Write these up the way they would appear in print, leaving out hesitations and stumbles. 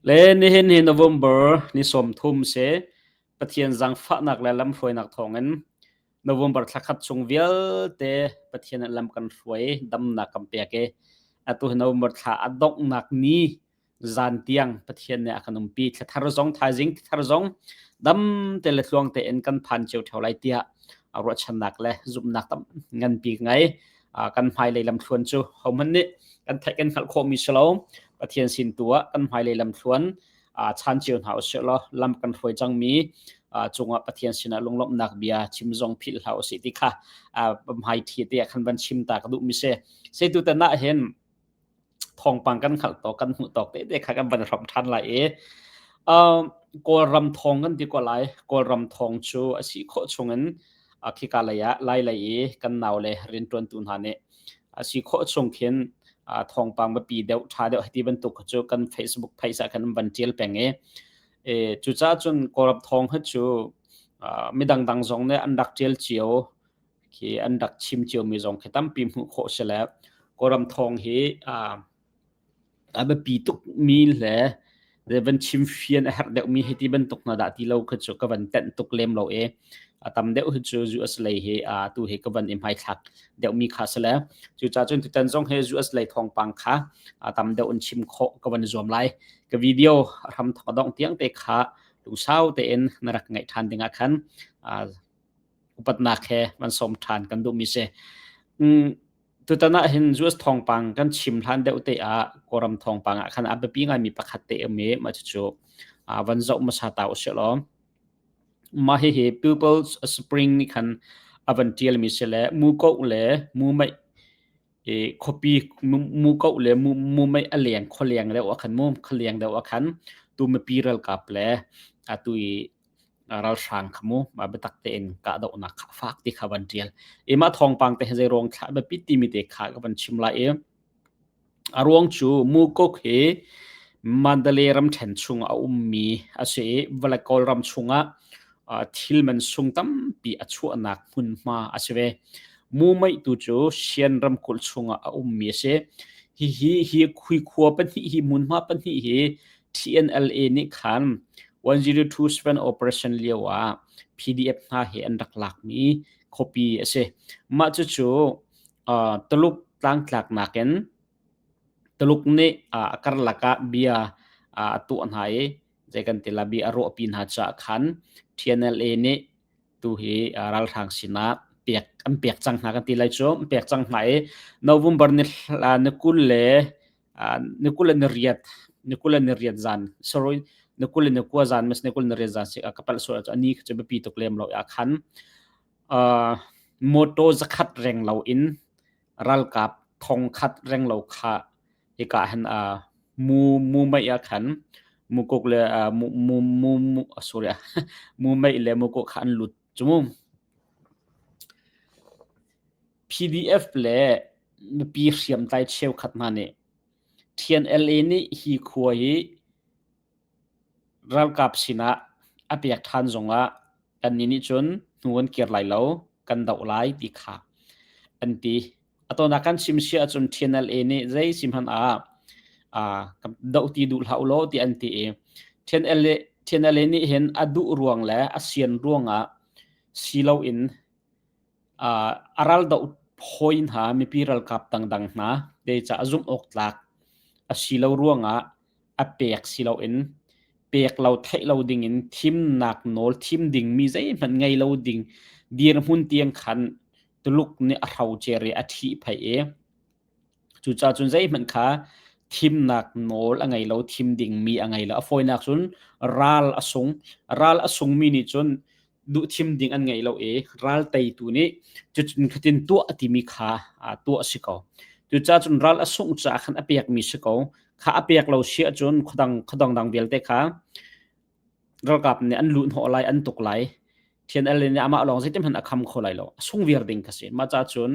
Le nihin hi November ni 30 si. Pathian zaangfahnak le lamhruainak thawngin November thla khat chung vialte Pathian nih lam kan hruai, damnak kan pek i atu hi November thla a donghnak ni zan tiang Pathian nih a kan umpi. Thla thar zong thaizing thla thar zong dam te le tluang tein kan phan cio ṭheo lai tiah ruahchannak le zumhnak tam nganpi ka ngei. Kan hmailei lamthluan cu hohmanh nih kan theih kan hngalh khawhmi si lo. Pathian sin tu ah kan hmailei lamthluan chan cio hna usih law lam kan hruai cangmi cungah Pathian sinah lunglawmhnak bia chim zong philh hlah usih ti kha hmai thi te ah khan van chim ta ka duhmi si. Sei tutan ah hin thawngpang kan hngalh tawk kan hmuh tawk te kha kan van hram ṭhan lai i Kawlram thawng kan ti ko lai. Kawlram thawng cu a si khawh chungin khika lei ah lai lei i kan nau le rianṭuantu hna nih a si khawh chung khin thawngpang biapi deuh ṭha deuh hiti bantuk cu kan Facebook page ah khan van ṭial peng i cucaah cun Kawlram thawng hi cu midang dang zong nih an rak ṭial cio khi an rak chim ciomi zong khi tampi hmuh khawh si le Kawlram thawng hi a biapi tukmi le van chim fian a herh deuhmi hei ti bantuk hna dah ti lo kha cu ka van tenh tuk lem lo i a tam deuh hi cu US lei hi tu hi ka van i hmaithlak deuhmi kha si le cucaah cun tutan zong hi US lei thawngpang kha a tam deuh in chim khawh ka van zuam lai. Ka video hram thok a dongh tiang te kha lungsau tein na rak ngaih ṭhan dingah khan upatnak he van sawm ṭhan kan duhmi si. Tutan ah hin US thawngpang kan chim hlan deuh te ah Kawlram thawngpang ah khan a biapi ngaimi pakhat te um i mah cucu van zoh hmasa ta usih law mah hihi People's Spring nih khan a van ṭialmi si le mukoh le mumeih i khuapi mukoh le mumeih a leng khualeng deuh ah khan mu khualeng deuh ah khan tu mipi ralkap le atu i ralhrang kha mu mah biatak tein kahdohnak kha fak ti kha van ṭial. I mah thawngpang te hi zei ruang thlah biapit timi te kha ka van chim lai i a ruang cu Mukok hi Mandalay ramṭhen chung a ummi a si i vawlei Kawlram chungah thil man sung tampi a chuahnak hmunhma a si ve. Mumeih tu cu Shan ramkulh chungah a ummi a si. Hihi hi khua pahnih hi hmunhma pahnih hi TNLA nih khan 1027 operation lio ah PDF hna he an rak lakmi khuapi a si. Mah cucu Tuluk tlangtlaknak in Tuluk nih a karlak ah bia a tuah hna i zei kan ti la bia a ruahpi hna caah khan TNLA nih tu hi ralhrang sinah pek an pek cang hna kan ti lai cu an pek cang hna i November ni ni 20 le ni 28 ni 28 zan sorry ni 29 zan mas ni 28 zan si ka palh sual ani kha cu biapi tuk lem lo ya khan motor zakhat reng lo in ralkap thong khat reng lo kha hika han mu mu mei ah khan mu kuk le mu mu mu sorry mu mei le mu kuk kha an lut cu mu PDF le mipi hriamtlai cheukhat hna nih TNLA nih hi khua hi ralkap sinah a pek ṭhan zongah kannih nih cun hnu an kir lai lo, kan doh lai ti kha an ti. A tawn ah kan chim si ahcun TNLA nih zei si hmanh ah doh ti duh hlah u law ti an ti i TNLA, TNLA nih hin a duh ruang le a sian ruangah si loin A raldoh hawi hna mipi ralkap dangdang hna zeicah zumh awk tlak a si lo ruangah a pek si loin pek lo theih lo dingin thimnak nawl thim dingmi zeihmanh ngei lo ding dirhmun tiang khan Tuluk nih a hrocer i a ṭhihphaih i cucaah cun zeihmanh kha thimnak nawl a ngei lo, thim dingmi a ngei lo. A fawinak cun ral a sung. Ral a sungmi nih cun duhthim ding an ngei lo i ral teitu nih cucun khatin tuah a timi kha tuah a si ko. Cucaah cun ral a sungh caah khan a pekmi si ko. Kha a pek lo si ahcun khuadang khuadang dang vialte kha ralkap nih an luh hnawh lai, an tuk lai. TNL nih amah lawng zeitin hmanh a kham kho lai lo. A sung viar ding kha si. Mah caah cun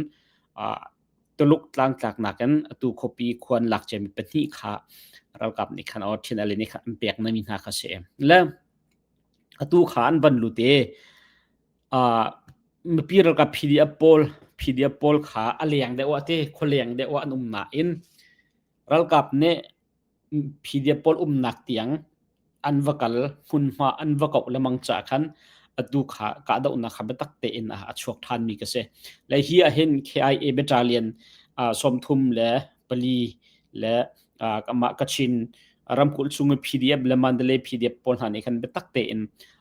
Tuluk tlangtlaknak in atu khuapi khuan lak ciami pahnih kha ralkap nih khan or TNL nih khan an pek nami hna kha si. Le Atu kha an van lut i mipi ralkap PDF pawl PDF pawl kha a leng deuh ah ti khualeng deuh ah an um nain ralkap nih PDF pawl umnak tiang an va kal hmunhma an va kauh lengmang caah khan atu kha kahdohnak kha biatak tein a chuak ṭhanmi ka si. Le hi ah hin KIA battalion 34 le amah Kachin ramkulh chung i PDF le Mandalay PDF pawl hna nih khan biatak tein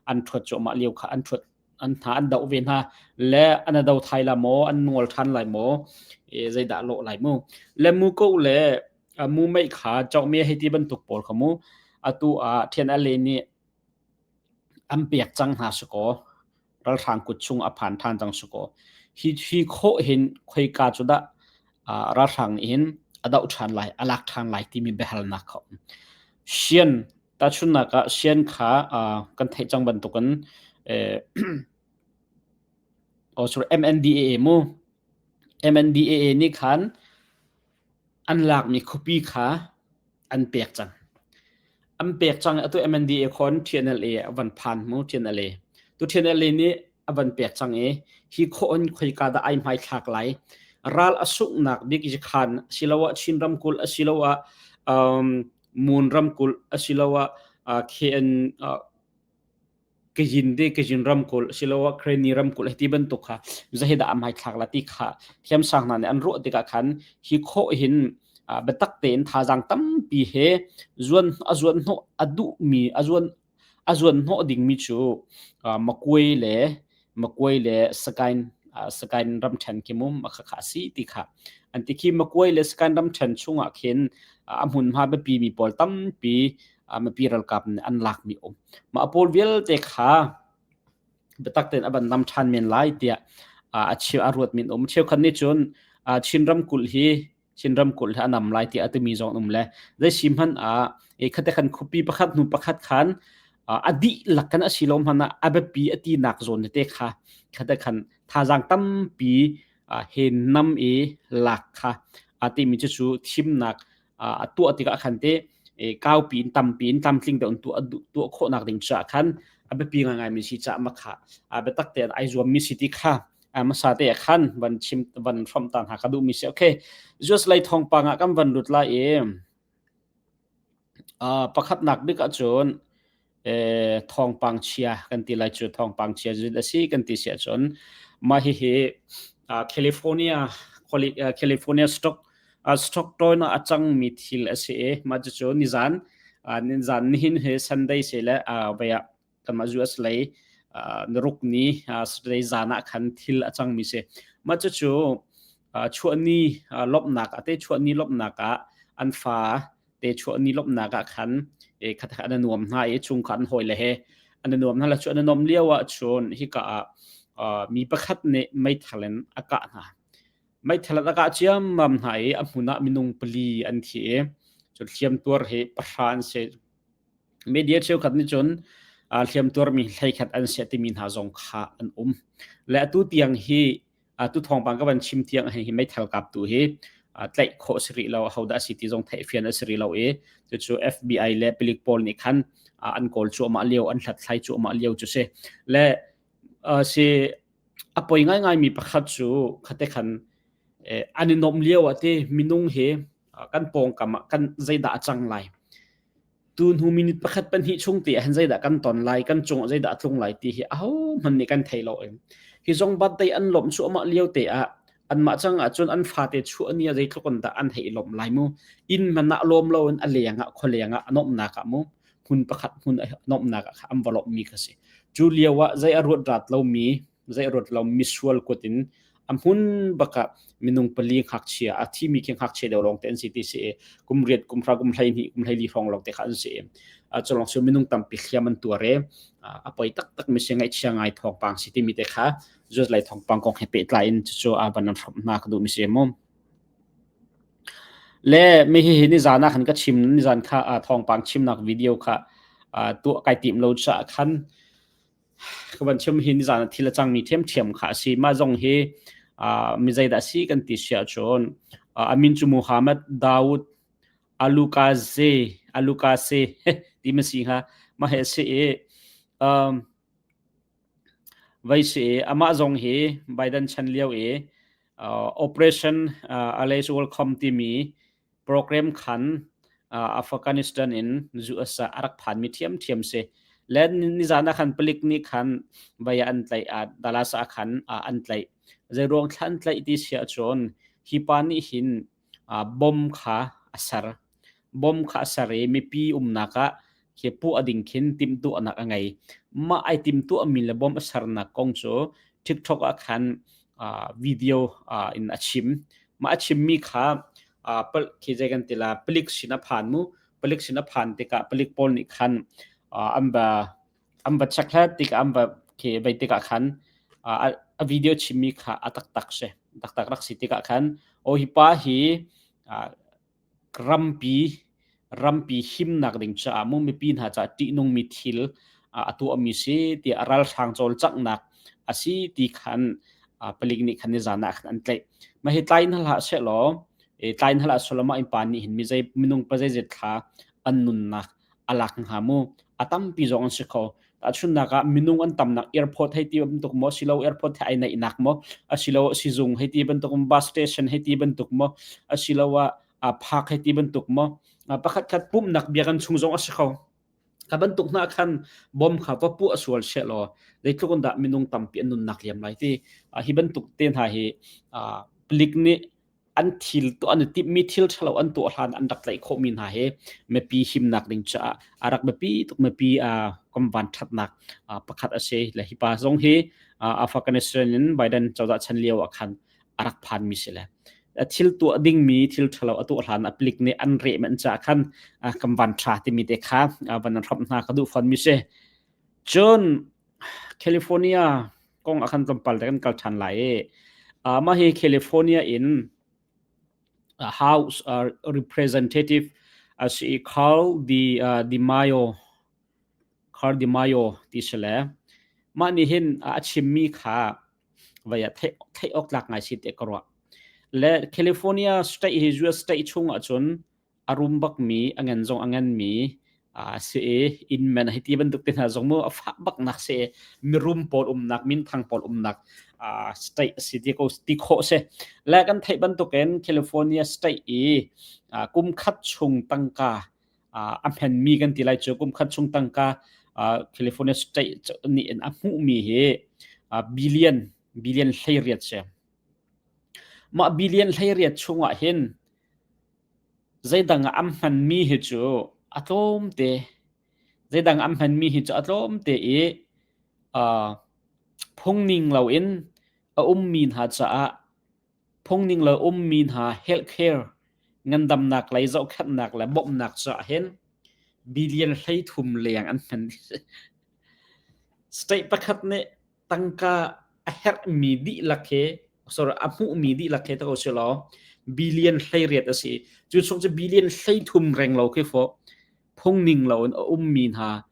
an ṭhuat cuahmah lio kha an ṭhuat an hna an doh ve hna le an do thai la maw an ngol ṭhan lai maw zeidah lawh lai mu le mu ko le mu mei kha chokmi hei ti bantuk pawl kha mu atu ah TNLA nih an pek cang hna si kaw ralhrang kut chung a phan ṭhan cang si kaw hi hi khawh hin khoika cu dah ralhrang nih hin a doh ṭhan lai a lak ṭhan lai timi biahalnak kha um sian tahchunhnak ah sian kha kan theih cang bantukin oh sorry MNDAA mu MNDAA nih khan An lakmi khuapi kha an pek cang. An pek cang i atu MNDA khawn TNLA a van phan mu TNLA. Tu TNLA nih a van pek cang i hi khawh in khoika dah ai hmaithlak lai. Ral a sunghnak bik Yakhan asiloah Chin ramkulh asiloah Mon ramkulh asiloah KN Kazin te Kazin ramkulh asiloah Karenni ramkulh hiti bantuk kha zeidah a hmaithlak la ti kha thiamsang hna nih an ruah tikah khan hi khawh hin biatak tein thazaang tampi he zuan a zuan hnawh a duhmi a zuan a zuan hnawh dingmi cu Makuai le Makuai le Sakain Sakain ramṭhen khi mum a khakha si ti kha an ti khi Makuai le Sakain ramṭhen chungah khin a hmunhma biapi mi pawl tampi mipi ralkap nih an lakmi um. Mah pawl vialte kha biatak tein a van nam ṭhan men lai tiah a cheu a ruat min um. Cheukhat nih cun Chin ramkulh hi Chin ramkulh hi a nam lai tiah a timi zong um le zei si hmanh ah khate khan khuapi pakhat hnu pakhat khan a dihlak kan a si lo hmanh ah a biapi a tinak zawn tete kha khate khan thazaang tampi he nam i lak kha a timi cu cu thimnak a tuah tikah khan te kaupi in tampi in tlamtling deuh in tuah tuah khawhnak ding caah khan a biapi ngaingai mi si caah makha a biatak tein ai zuam mi si ti kha hmasa te khan van chim van hrom ta hna ka duh mi si. Okay, just lei thawngpang ah kan van lut lai i pakhatnak bik ahcun thawngpang chia kan ti lai cu. Thawngpang chia zul a si kan ti si ahcun mah hihi California California stock Stockton ah a cangmi thil a si i mah cucu nizan nizan nihin hi Sunday si le vei ah kanmah US lei niruk ni Saturday zan ah khan thil a cangmi si. Mah cucu chuahni lawmhnak ah te chuahni lawmhnak ah an fa te chuahni lawmhnak ah khan khat an nuam hna i chungkhar an hawi le he an nuam hna le cu an nuam lio ah cun hika ah mi pakhat nih meithal in a kah hna. Meithal an a kah ciammam hna i a hmun ah minung pali an thi i cun hliamtuar hi pahra an si. Media cheukhat nih cun hliamtuar mi 11 an si timi hna zong kha an um. Le atu tiang hi tu thawngpang ka van chim tiang hi meithal kaptu hi tlaih khawh si rih lo, ahodah a si ti zong theihfian a si rih lo i cucu FBI le palik pawl nih khan an kawl cuahmah lio, an hlathlai cuahmah lio cu si. Le si a poi ngaingaimi pakhat cu khate khan an i nuamh lio ah ti minung hi kan pawngkam ah kan zeidah a cang lai, tu hnu minute pakhat pahnih chung te ah hin zeidah kan ton lai, kan cung ah zeidah a tlung lai ti hi ahohmanh nih kan thei lo. Hi zong birthday an lawmh cuahmah lio te ah anmah cang ahcun an fate chuah ni ah zeitluk in dah an hei lawmh lai mu. Inn hmanh ah lawm lo in a leng ah khualeng ah a nuamhnak ah mu hmun pakhat hmun a nuamhnak ah an va lawmhmi kha si. Cu lio ah zei a ruat rat lomi zei a ruat lo misual kut in a hmun bak ah minung pali ngakchia a thimi khi ngakchia deuh lawng te an si ti si i kum riat, kum hra, kum 12, kum 14 hrawng lawng te kha an si i cu lawng cu minung tampi hliam an tuar i a poi taktak mi si, ngaihchia ngai thawngpang si timi te kha zuat lei thawngpang kong he pehtlai in cucu a van an hrawmh hna ka duh mi si mu. Le mi hihi nizan ah khan ka chim, nizan kha thawngpang chimnak video kha tuah kai tim lo caah khan ka van chim. Hi nizan ah thil a cangmi ṭhiamṭhiam kha a si. Mah zong hi mi zeidah a si kan ti si ahcun a min cu Muhammad Daud Alukaze Alukase ti ma si hnga. Mah hi a si i vai si i amah zong hi Biden chan lio i Operation Allies Welcome timi program khan. Afghanistan in US ah a rak phanmi ṭhiamṭhiam si. Le nizan ah khan palik nih khan vai ah an tlaih, Dallas ah khan an tlaih. Zeiruang thla an tlaih ti si ahcun hi pa nih hin bom kha a ser. Bom kha a ser i mipi umnak ah khi puah ding khin timhtuahnak a ngei. Mah ai timhtuahmi le bom a sernak kong cu TikTok ah khan video in a chim. Mah a chimmi kha khi zei kan ti la palik sin a phan mu. Palik sin a phan tikah palik pawl nih khan an va an va check hlat tikah an va khi vei tikah khan a video chimmi kha a taktak si. Taktak rak si tikah khan aw hi pa hi rampi rampi himnak ding caah mu mipi hna caah ṭihnungmi thil a tuahmi si tiah ralhrang cawlcanghnak a si ti khan palik nih khan nizan ah khan an tlaih. Mah hi tlai hna hlah sehlaw tlai hna hlah sehlaw mah innpa nih hin mi zei minung pa zeizat thla an nunnak a lak hnga mu. A tampi zong an si kho. Tahchunhnak ah minung an tamnak airport hei ti bantuk maw silo airport he ai naihnak maw asilo sizung hei ti bantuk bus station hei ti bantuk maw asiloah park hei ti bantuk maw pakhat khat pumhnak biakinn chung zong a si kho. Kha bantuk hna khan bom kha va puah sual she law zeitluk in dah minung tampi an nunnak liam lai ti hi bantuk te hna hi palik nih an thil tuah an i timhmi thil ṭhalo an tuah hlan an rak tlaih khawhmi hna hi mipi himnak ding caah a rak biapi tuk mipi kan van ṭhatnak pakhat a si le hi pa zong hi Afghanistan in Biden cozah chan lio ah khan a rak phanmi si le thil tuah dingmi thil ṭhalo a tuah hlan a palik nih an reh man caah khan kan van ṭha timi te kha van an hramh hna ka duh fawnmi si cun California kong ah khan tlawmpal te kan kal ṭhan lai i mah hi California in House Representative a si i Carl Di DiMaio Carl DiMaio ti si le mah nih hin a chimmi kha vai ah theih theih awk tlak ngai si tiah ka ruah. Le California state hi US state chung ahcun a rum bakmi a ngan zong a nganmi a si i inn man hei ti bantuk te hna zong mu a fah baknak si i mirum pawl umnak minthang pawl umnak state a si ti ko ti khawh si le kan theih bantukin California state i kum khat chung tangka a hmenmi kan ti lai cu kum khat chung tangka California state nih in a hmuhmi hi billion billion 18 si mah billion 18 chungah hin Zeidang ah an hmanmi hi cu a tlawmte. Zeidang an hmanmi hi cu a tlawmte i uh, phungning loin a ummi hna caah phungning lo ummi hna healthcare ngandamnak lei zohkhenhnak le bawmhnak caah hin billion 33 leng an hman. State pakhat nih tangka a herhmi dihlak he sorry a hmuhmi dihlak he ta ko si law billion 18 a si cu chung cu billion 33 reng lo khi fo phungning lo in a ummi hna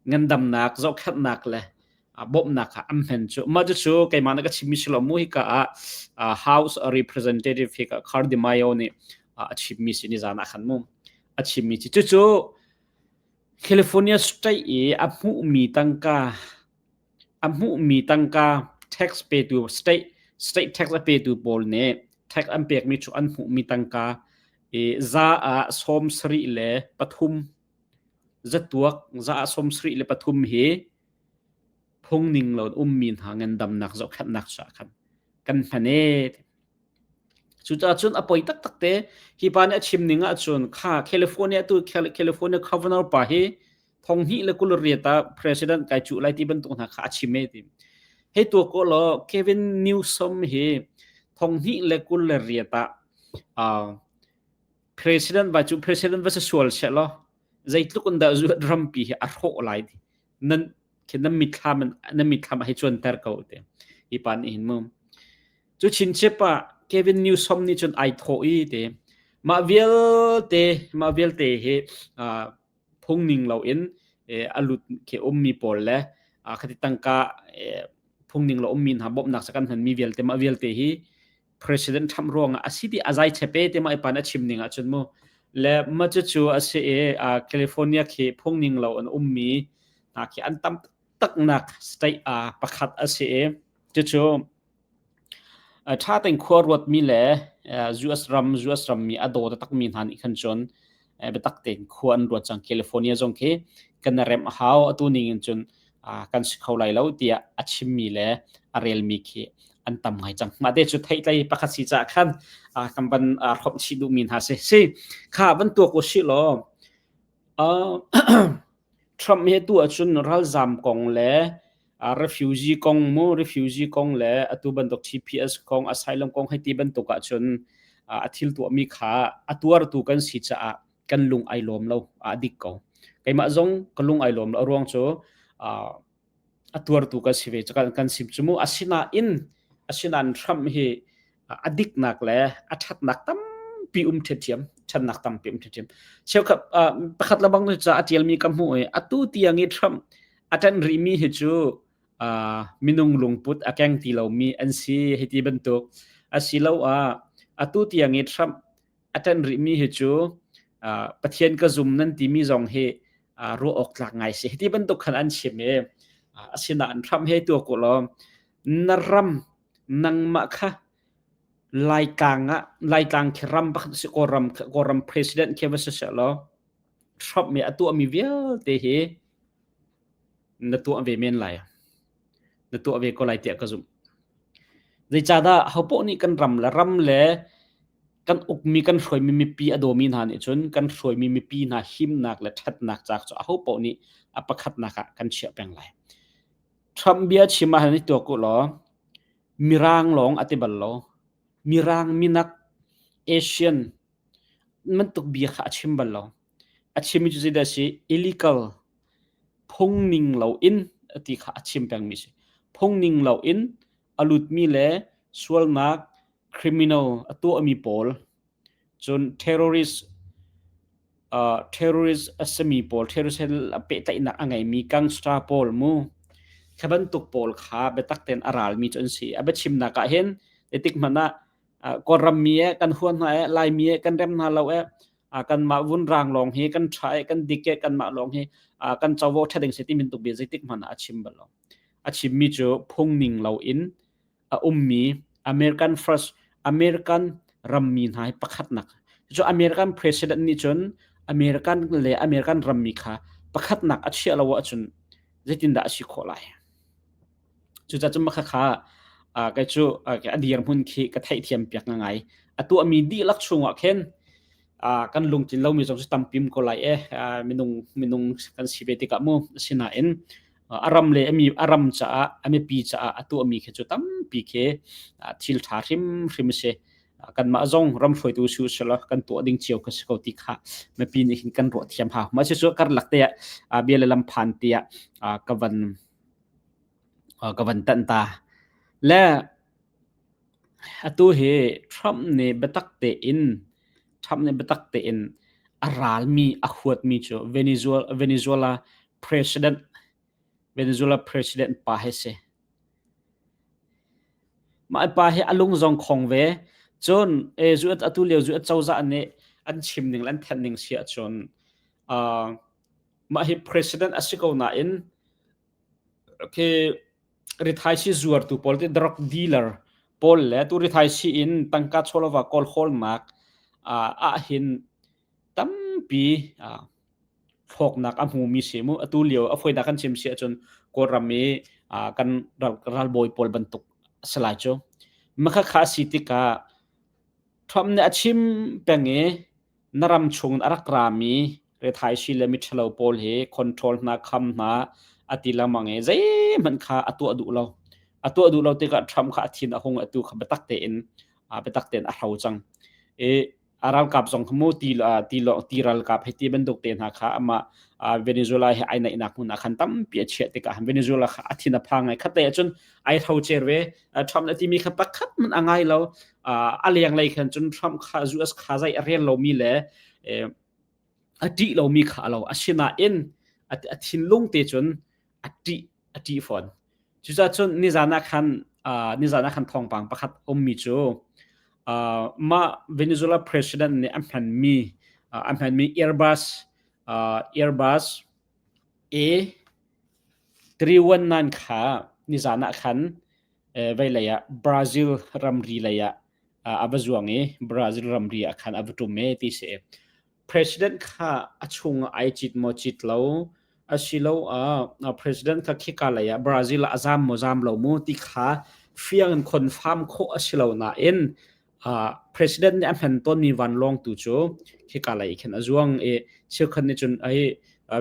ngandamnak zohkhenhnak le bawmhnak kha an hman cu mah cu keimah na ka chimmi si lo mu hika ah House Representative hika Carl DiMaio nih a chimmi si ni zan ah khan mu a chimmi ci cucu California state i a hmuhmi tangka A hmuhmi tangka tax petu state state tax a petu pawl nih tax an pekmi cu an hmuhmi tangka i za ah 73 zatuak za ah 73 hi phungning lo in ummi hna ngandamnak zohkhenhnak caah khan kan hman ee. Cucaah cun a poi taktak te. Hi pa nih a chim ning ahcun kha California tu California governor pa hi 2028 ah president kai cuh lai ti bantuk hna kha a chim e ti. Hei tuak ko law Kevin Newsom hi 2028 ah uh, president vai cu president va se sual she law zeitluk in dah rampi hi a hrawh lai ti nan khi nan mitthlam nan mitthlam hei cuanter ko te hi pa nih hin mu cu chinchip ah Kevin Newsom nih cun ai thawh i te mah vialte mah vialte hi uh, phungning loin a lut khi ummi pawl le khati tangka phungning lo ummi hna bawmhnak sa kan hmanmi vialte mah vialte hi President Trump ruangah a si ti a zai chepe te ma ipan a chim ning ahcun mu le ma cu cu a si i California khi phungning lo an ummi hna khi an tam taknak state pakhat a si i cucu Ṭha tein khua ruatmi le US ram US rammi a daw taktakmi hna nih khan cun. Biatak tein khua an ruat cang. California zong khi kan remh a hau. Atu ning in cun kan si kho lai lo tiah a chimmi le a relmi khi an tam ngai cang. Mah te cu theihtlei pakhat si caah khan kan van hrawmh chih duhmi hna si. Si kha van tuak u sih law Trump hi tu ahcun ralzam kong le refugee kong mu refugee kong le atu bantuk TPS kong asylum kong hei ti bantuk ahcun a thil tuahmi kha a tuartu kan si caah kan lung ai lawm lo a dik ko. Keimah zong ka lung ai lawm lo a ruang cu a tuartu kan si ve kan sim cu mu asinain asinain Trump hi a diknak le a ṭhatnak tampi um ṭhiamṭhiam ṭhatnak tampi um ṭhiamṭhiam cheukhat pakhat le bang ca a ṭialmi ka hmuh i atu tiang i Trump a ṭanh rihmi hi cu minung lungput a keng ti lomi an si hei ti bantuk asiloah atu tiang i Trump a ṭanh rihmi hi cu Pathian ka zum nan timi zong hi ruah awk tlak ngai si. Hiti bantuk khan an chim i asinain Trump he tuak u law na ram nangmah kha Laitlang ah Laitlang khi ram pakhat si Kawlram Kawlram president khi va si seh law Trump nih a tuahmi vialte hi na tuah ve men lai. Na tuah ve ko lai tiah ka zumh. Zeicahdah hopoh nih kan ram le ram le kan ukmi kan hruaimi mipi a dawmi hna nih cun kan hruaimi mipi hna himnak le ṭhatnak caah cu ahopaoh nih a pakhatnak ah kan chiah peng lai. Trump bia chim ah hin i tuak u law Mirang lawng a ti bal lo. Mirang minak Asian bantuk bia kha a chim bal lo. A chimmi cu zeidah a si? Illegal phungning loin a ti kha a chim pengmi a si. Phungning loin a lutmi le sualnak criminal a tuahmi pawl cun terrorist terrorist a simi pawl terrorist he pehtlaihnak a ngeimi gangster pawl mu kha bantuk pawl kha biatak tein a ralmi cu an si. A biachimnak ah hin zeitik hmanh ah Kawlram mi eh kan huat hna eh Laimi eh kan rem hna lo eh kanmah vunrang lawng hi kan ṭha eh kan dik eh kanmah lawng hi kan covo ṭha ding si ti bantuk bia zeitik hmanh ah a chim bal lo. A chimmi cu phungning loin a ummi American first American rammi hna hi pakhatnak cu American president nih cun American le American rammi kha pakhatnak a chiah lo ahcun zeitindah a si khawh lai? Cucaah cun makhakha kei cu a dirhmun khi ka theihthiam piak ngai. A tuahmi dihlak chungah khin kan lungtlin lomi zong cu tampim ko lai e minung minung kan si ve tikah mu asinain a ram le a mi a ram caah a mipi caah a tuahmi khi cu tampi khi thil ṭha hrimhrim a si. Kanmah zong ram hruaitu si usila kan tuah ding cio kha si ko ti kha mipi nih hin kan ruah thiam hau. Mah cucu karlak te ah bia le lam phan tiah ka van ka van tanh ta. Le atu hi Trump nih biatak tein Trump nih biatak tein a ralmi a huatmi cu Venezuela Venezuela president Venezuela president pa hi si. Mah pa hi a lung zong khong ve. Cun e zu atu lio zu cozah nih an chim ning le an thanh ning si ahcun uh, mah hi president a si ko nain khi rithaisi zuartu pawl te drug dealer pawl le tu rithaisi in tangka chawlova kawl hawlnak ah hin tampi hlawknak a hmumi si mu atu lio a foinak kan chim si ahcun Kawlram i kan ralbawi pawl bantuk a si lai cu makhakha a si tikah Trump nih a chim peng i na ram chung a rak rami rethaisi le miṭhalo pawl hi control hna kham hna a ti lengmang i zeihmanh kha a tuah duh lo. A tuah duh lo tikah Trump kha a thin a hung atu kha biatak tein biatak tein a hro cang. I a ralkap zong kha mu ti ti ti ralkap hei ti bantuk te hna kha amah Venezuela he ai naihnak hmun ah khan tampi a chiah tikah Venezuela kha a thin a phang ngai khat lei ahcun ai hrocer ve Trump na timi kha pakhat hmanh a ngai lo a lenglei khan cun Trump kha US kha zei a rel lomi le a ṭih lomi kha a lo asinain a thinlung te cun a ṭih a ṭih fawn cucaah cun nizan ah khan nizan ah khan thawngpang pakhat ummi cu mah Venezuela president nih a hmanmi a hmanmi Airbus Airbus A 319 kha nizan ah khan veilei ah Brazil ramri lei ah a va zuang i Brazil ramri ah khan a va ṭum e ti si. President kha a chung ai cit maw cit lo asiloah president kha khika lei ah Brazil ah a zam maw zam lo mu ti kha fiang in confirm khawh a si lo nain president nih a hman tawnmi vanlawng tu cu khika lei khin a zuang i cheukhat nih cun ai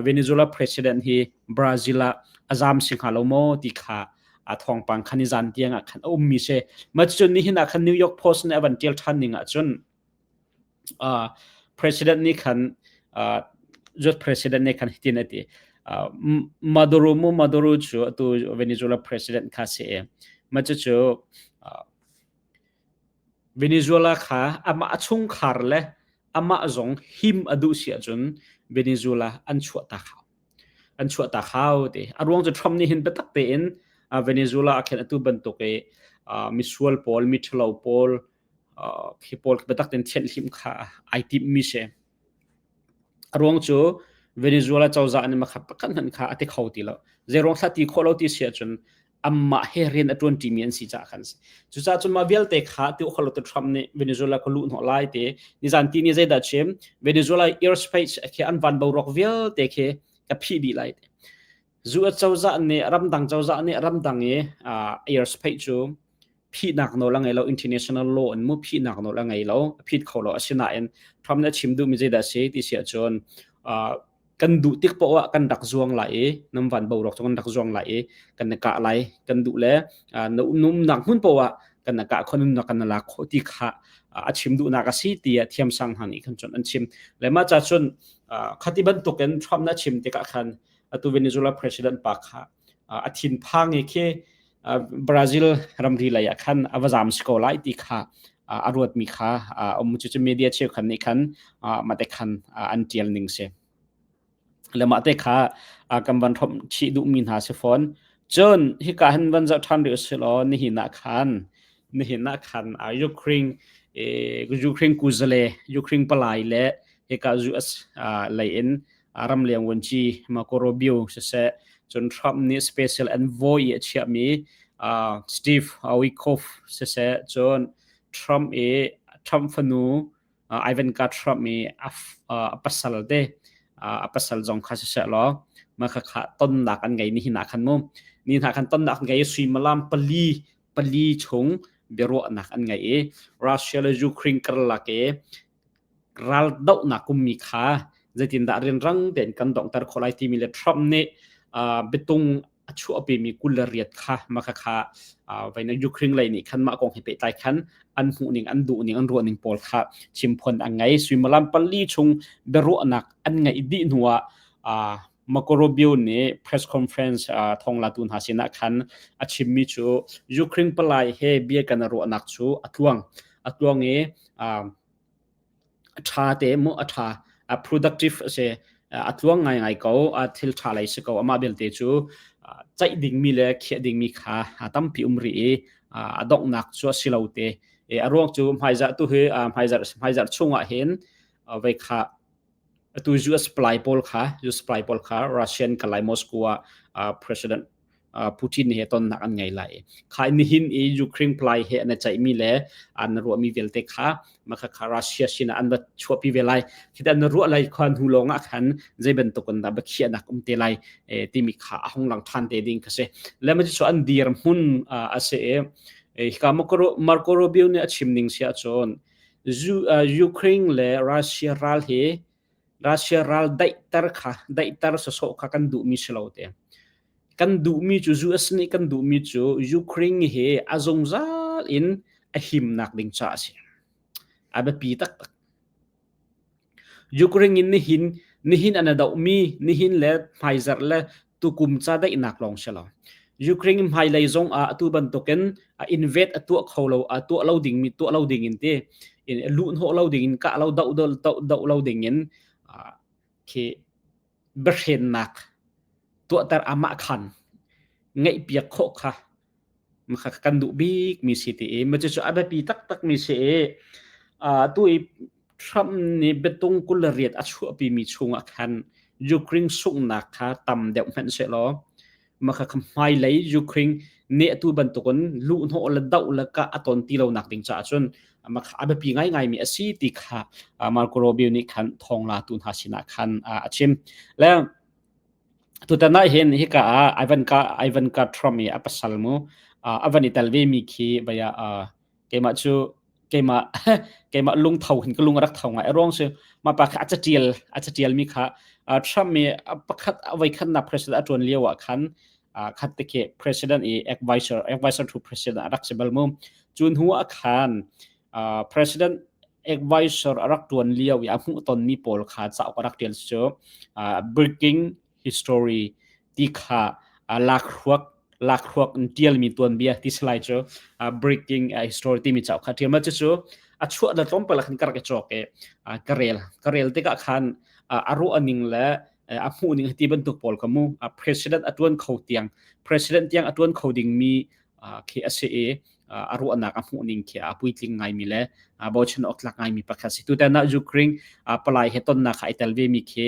Venezuela president hi Brazil ah a zam si hnga lo maw ti kha a thawngpang khan i zan tiang ah khan a ummi si. Mah cun nihin ah khan New York Post nih a van tial ṭhan ning ah cun President nih khan US president nih khan hitin a ti. Maduro mu Maduro cu atu Venezuela president kha si i mah cucu Venezuela kha amah a chungkhar le amah zong him a duh si ahcun Venezuela an chuahtak hau. An chuahtak hau ti. A ruang cu Trump nih hin biatak tein Venezuela a khen atu bantuk i misual pawl, miṭhalo pawl, khi pawl biatak tein thianhhlimh kha ai timhmi si. A ruang cu Venezuela cozah nih makhat pakhat hmanh kha a ti kho ti lo. Zeiruang thla ti khawh lo ti si ahcun amah he rian a ṭuan ṭimi an si caah khan si. Cucaah cun mah vialte kha ti khawh lo ti Trump nih Venezuela ka luh hnawh lai ti nizan ti nih zeidah chim Venezuela airspace khi an van boruak vialte khi ka phih dih lai ti. US cozah nih ramdang cozah nih ramdang i airspace cu phihnak nawl a ngei lo international law in mu phihnak nawl a ngei lo a phit kho lo asinain Trump nih a chim duhmi zeidah a si ti si ahcun kan duh tik poah ah kan rak zuang lai i nam van boruak cu kan rak zuang lai i kan na kah lai kan duh le na umnak hmun poah kan na kah khon na kan na lak khawh ti kha a chim duhnak a si tiah thiamsang hna nih khan cun an chim le mah ca cun khati bantukin Trump na chim tikah khan atu Venezuela president pa kha a thinphang i khi Brazil ramri lei ah khan a va zam si ko lai ti kha a ruatmi kha um cu media cheukhat nih khan mate khan an tial ning si le mah te kha kan van hrom chih duhmi hna si fawn cun hika hin van zoh ṭhan rih usih law nihin ah khan nihin ah khan Ukraine Ukraine kuzale Ukraine palai le hika US lei in ramleng vuanci Marco Rubio siseh cun Trump nih special envoy a chiahmi Steve Witkoff siseh cun Trump i Trump fanu Ivanka Trump i a pasal te a pasal zong kha siseh law mah kha tonnak an ngei ni hna khan mu ni hna khan tonnak an ngei suimilam pali pali chung biaruahnak an ngei i Russia le Ukraine karlak i raldohnak ummi kha zeitindah rianrang tein kan donghter khawh lai timi le Trump nih biatung a chuahpimi 28 kha mah kha vaina Ukraine lei nih khan mah kong he pehtlai khan an hmuhning an duhning an ruahning pawl kha chimphuan an ngei suimilam pali chung biaruahnak an ngeih dih hnuah Marco Rubio nih press conference thonglatu hna sinah khan a chimmi cu Ukraine palai he bia kan ruahnak cu a tluang a tluang i A ṭha te mu a ṭha. A productive a si. A tluang ngaingai ko. A thil ṭha lei si ko. Amah belte cu ceih dingmi le khiah dingmi kha a tampi um rih i a donghnak cu a si lo te. A ruang cu hmaizarh tu hi hmaizarh hmaizarh chungah hin vei kha atu US supply pawl kha US supply pawl kha Russian kalai Moscow ah President Putin he tonnak an ngei lai. Kha nihin i Ukraine palai he an ceihmi le an ruahmi vialte kha makha kha Russia sinah an va chuahpi ve lai. Khi an ruah lai kha hnu lawng ah khan zei bantuk in dah biakhiahnak um te lai timi kha a hung lang ṭhan te ding kha si. Le ma cu an dir hmun a si i hika Marco Rubio nih a chim ning si ahcun Ukraine le Russia ral hi Russia ral daihter kha daihter sawsawh kha kan duhmi si lo te. Kan duhmi cu US nih kan duhmi cu Ukraine hi a zungzal in a himnak ding caah a si. A biapi taktak. Ukraine in nihin nihin an dohmi nihin le hmaizarh le tukum ca daihnak lawng si lo. Ukraine hmailei zong ah atu bantukin a invade a tuah kho lo a tuah lo dingmi tuah lo ding in ti in luhhnawh lo ding in kah lo doh doh doh lo ding in khi biahrennak tuahter amah khan ngeihpiak khawh kha Makha kan duh bikmi si ti i ma cucu a biapi taktakmi si i tu i Trump nih biatung 28 a chuahpimi chungah khan Ukraine sunghnak kha tam deuh hmanh sehlaw. Mah kha hmailei Ukraine nih atu bantukin luhhnawh le doh le kah a ton ti lonak ding caah cun mah kha a biapi ngaingaimi a si ti kha Marco Rubio nih khan thawnglatu hna sinah khan a chim. Le tutan ah hin hika ah Ivanka Ivanka Trump i a pasal mu a van i tel ve mi khi vaya keimah cu keimah keimah lungtho hin ka lung a rak tho ngai a ruang cu mah pa kha a catial a catial mi kha Trump mi pakhat voi khatnak president a tuan lio ah khan khat te khi president i advisor advisor to president a rak si bal mu cu hnu ah khan president advisor a rak tuan lio i a hmuh ton mi pawl kha cauk a rak tial cu breaking history ti kha lakhruak lakhruak in tialmi tuanbia ti salai cu breaking history timi cauk kha tial ma cu a chuah da tlawmpal khan ka rak i cawk i ka rel ka rel tikah khan a ruah ning le a hmuh ning ti bantuk pawl ka mu president a tuan kho tiang president tiang a tuan kho ding mi khi a si i a ruahnak a hmuh ning khi a puitling ngaimi le bochan awk tlak ngaimi pakhat si. Tutan ah Ukraine palai he tonnak kha i tel ve mi khi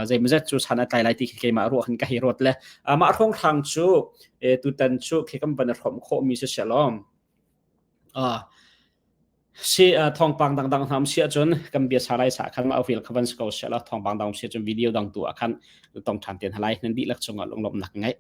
zeimawzat cu san a tlai lai ti khi keimah ruah khan ka hei ruat le mah hrawnghrang cu tutan cu khi kan van hrawm khawh mi si lawm. Si thawngpang dangdang hna um si ahcun kan bia sa lai sa khan ma ofil kha van si ko sia la thawngpang dang um si ahcun video dang tu ah khan tong than te hna lai nan dihlak cungah lunglawmhnak ngai.